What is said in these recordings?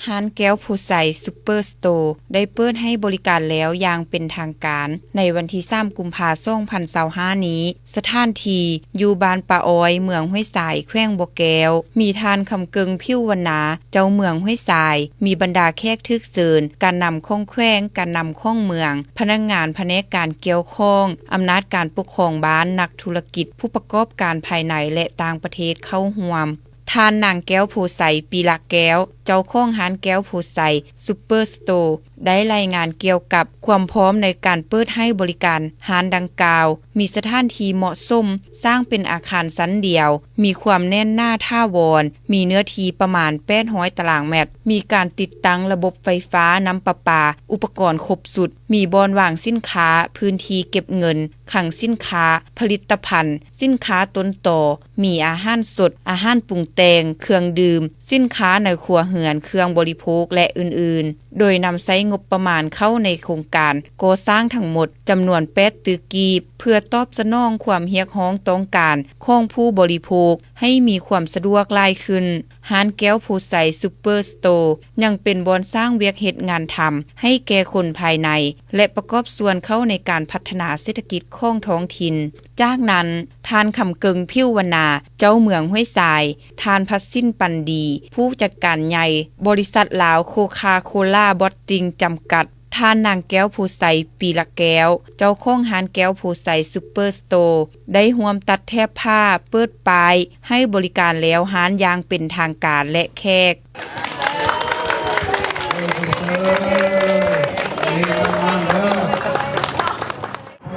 ຮ້ານແກ້ວໂພໄຊ ຊຸບເປີສະໂຕ ໄດ້ເປີດໃຫ້ບໍລິການແລ້ວຢ່າງເປັນທາງການ ໃນວັນທີສາມ ກຸມພາ ສອງພັນຊາວຫ້ານີ້. ສະຖານທີ່ຢູ່ບ້ານປ່າອ້ອຍ, ເມືອງຫ້ວຍຊາຍ, ແຂວງບໍ່ແກ້ວ, ມີທ່ານ ຄຳເກິ່ງ ຜິວວັນນາ ເຈົ້າເມືອງຫ້ວຍຊາຍ, ມີບັນດາແຂກຖືກເຊີນ, ການນຳຂອງແຂວງ, ການນຳຂອງເມືອງ, ພະນັກງານພະແນກການກ່ຽວຂ້ອງ, ອຳນາດການປົກຄອງບ້ານ, ນັກທຸລະກິດ, ຜູ້ປະກອບການພາຍໃນ ແລະ ຕ່າງປະເທດເຂົ້າຮ່ວມ. ທ່ານນາງແກ້ວໂພໄຊ ປີລະແກ້ວ ເຈົ້າຂອງຮ້ານແກ້ວໂພໄຊ ຊຸບເປີສະໂຕ ໄດ້ລາຍງານກ່ຽວກັບຄວາມພ້ອມໃນການເປີດໃຫ້ບໍລິການ. ຮ້ານດັ່ງກ່າວມີສະຖານທີ່ເໝາະສົມ, ສ້າງເປັນອາຄານຊັ້ນດຽວ, ມີຄວາມແໜ້ນໜາຖາວອນ, ມີເນື້ອທີ່ປະມານ ແປດຮ້ອຍຕາລາງແມັດ, ມີການຕິດຕັ້ງລະບົບໄຟຟ້າ, ນ້ຳປະປາ, ອຸປະກອນຄົບຊຸດ, ມີບ່ອນວາງສິນຄ້າ, ພື້ນທີ່ເກັບເງິນ, ຄັງສິນຄ້າ, ຜະລິດຕະພັນ, ສິນຄ້າຕົ້ນຕໍ, ມີອາຫານສົດ, ອາຫານປຸງແຕ່ງ, ເຄື່ອງດື່ມ, ສິນຄ້າໃນຄົວເຮືອນ, ເຄື່ອງບໍລິໂພກ ແລະ ອື່ນໆ, ໂດຍນຳໃຊ້ງົບປະມານເຂົ້າໃນໂຄງການກໍ່ສ້າງທັງໝົດຈຳນວນ ແປດ ຕື້ກີບ ເພື່ອຕອບສະໜອງຄວາມຮຽກຮ້ອງຕ້ອງການຂອງຜູ້ບໍລິໂພກໃຫ້ມີຄວາມສະດວກຫຼາຍຂຶ້ນ. ຮ້ານແກ້ວໂພໄຊ ຊຸບເປີສະໂຕ ຍັງເປັນບ່ອນສ້າງວຽກເຮັດງານທຳໃຫ້ແກ່ຄົນພາຍໃນ ແລະ ປະກອບສ່ວນເຂົ້າໃນການພັດທະນາເສດຖະກິດຂອງທ້ອງຖິ່ນ. ຈາກນັ້ນ, ທ່ານ ຄຳເກິ່ງ ຜິວວັນນາ ເຈົ້າເມືອງຫ້ວຍຊາຍ, ທ່ານ ພັດສິນ ປັນດີ ຜູ້ຈັດການໃຫຍ່ບໍລິສັດລາວໂຄຄາໂຄລາບອດຕິງຈຳກັດ, ທ່ານນາງແກ້ວໂພໄຊ ປີລະແກ້ວ ເຈົ້າຂອງຮ້ານແກ້ວໂພໄຊ ຊຸບເປີສະໂຕ ໄດ້ຮ່ວມຕັດແຖບຜ້າ, ເປີດປ້າຍໃຫ້ບໍລິການແລ້ວຮ້ານຢ່າງເປັນທາງການ ແລະ ແຂກ. ໂດ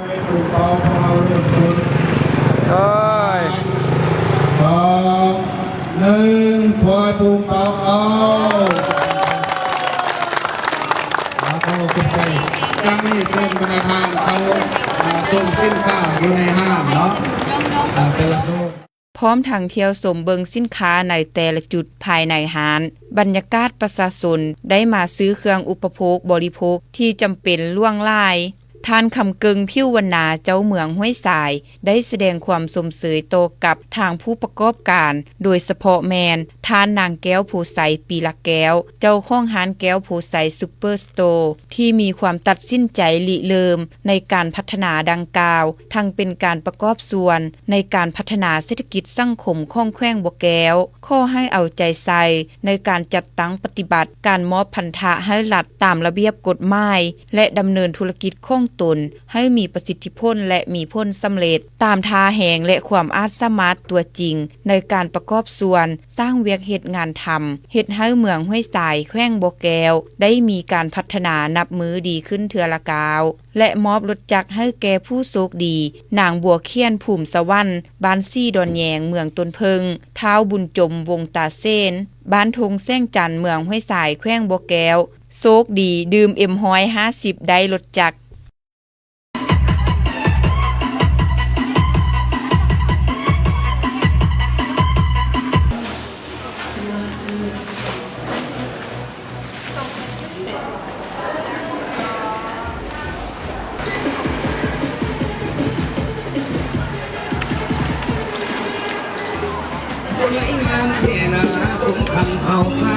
ຍ ສອງ ໜຶ່ງ ພອຍປູເປົາເອົາ ຂໍຂອບໃຈ. ຈັ່ງນີ້ເຊີນພະນັກງານເຂົາ ອ່າ ຊົມສິນຄ້າຢູ່ໃນຮ້ານເນາະ ອ່າ ແຕ່ລະໂຊນ. ພ້ອມທັງທ່ຽວຊົມເບິ່ງສິນຄ້າໃນແຕ່ລະຈຸດພາຍໃນຮ້ານ, ບັນຍາກາດປະຊາຊົນໄດ້ມາຊື້ເຄື່ອງອຸປະໂພກບໍລິໂພກທີ່ຈຳເປັນຫຼວງຫຼາຍ. ທ່ານ ຄຳເກິ່ງ ຜິວວັນນາ ເຈົ້າເມືອງຫ້ວຍຊາຍ ໄດ້ສະແດງຄວາມຊົມເຊີຍຕໍ່ກັບທາງຜູ້ປະກອບການ, ໂດຍສະເພາະແມ່ນທ່ານນາງແກ້ວໂພໄຊ ປີລະແກ້ວ ເຈົ້າຂອງຮ້ານແກ້ວໂພໄຊ ຊຸບເປີສະໂຕ ທີ່ມີຄວາມຕັດສິນໃຈລິເລີ່ມໃນການພັດທະນາດັ່ງກ່າວ, ທັງເປັນການປະກອບສ່ວນໃນການພັດທະນາເສດຖະກິດສັງຄົມຂອງແຂວງບໍ່ແກ້ວ. ຂໍໃຫ້ເອົາໃຈໃສ່ໃນການຈັດຕັ້ງປະຕິບັດການມອບພັນທະໃຫ້ລັດຕາມລະບຽບກົດໝາຍ ແລະ ດຳເນີນທຸລະກິດຂອງຕົນໃຫ້ມີປະສິດທິຜົນ ແລະ ມີຜົນສຳເລັດຕາມທ່າແຮງ ແລະ ຄວາມອາດສາມາດຕົວຈິງໃນການປະກອບສ່ວນສ້າງວຽກເຮັດງານທຳ, ເຮັດໃຫ້ເມືອງຫ້ວຍຊາຍ ແຂວງບໍ່ແກ້ວ ໄດ້ມີການພັດທະນານັບມື້ດີຂຶ້ນເທື່ອລະກ້າວ. ແລະ ມອບລົດຈັກໃຫ້ແກ່ຜູ້ໂຊກດີ ນາງ ບົວຂຽນ ພູມສະຫວັນ ບ້ານສີດອນແຍງ ເມືອງຕົ້ນເຜິ້ງ, ທ້າວ ບຸນຈົມ ວົງຕາເສນ ບ້ານທົ່ງແສງຈັນ ເມືອງຫ້ວຍຊາຍ ແຂວງບໍ່ແກ້ວ. ໂຊກດີ ດື່ມເອັມຮ້ອຍຫ້າສິບ ໄດ້ລົດຈັກ. ຄົນງາມເສນາຄົງຂັງເຂົາ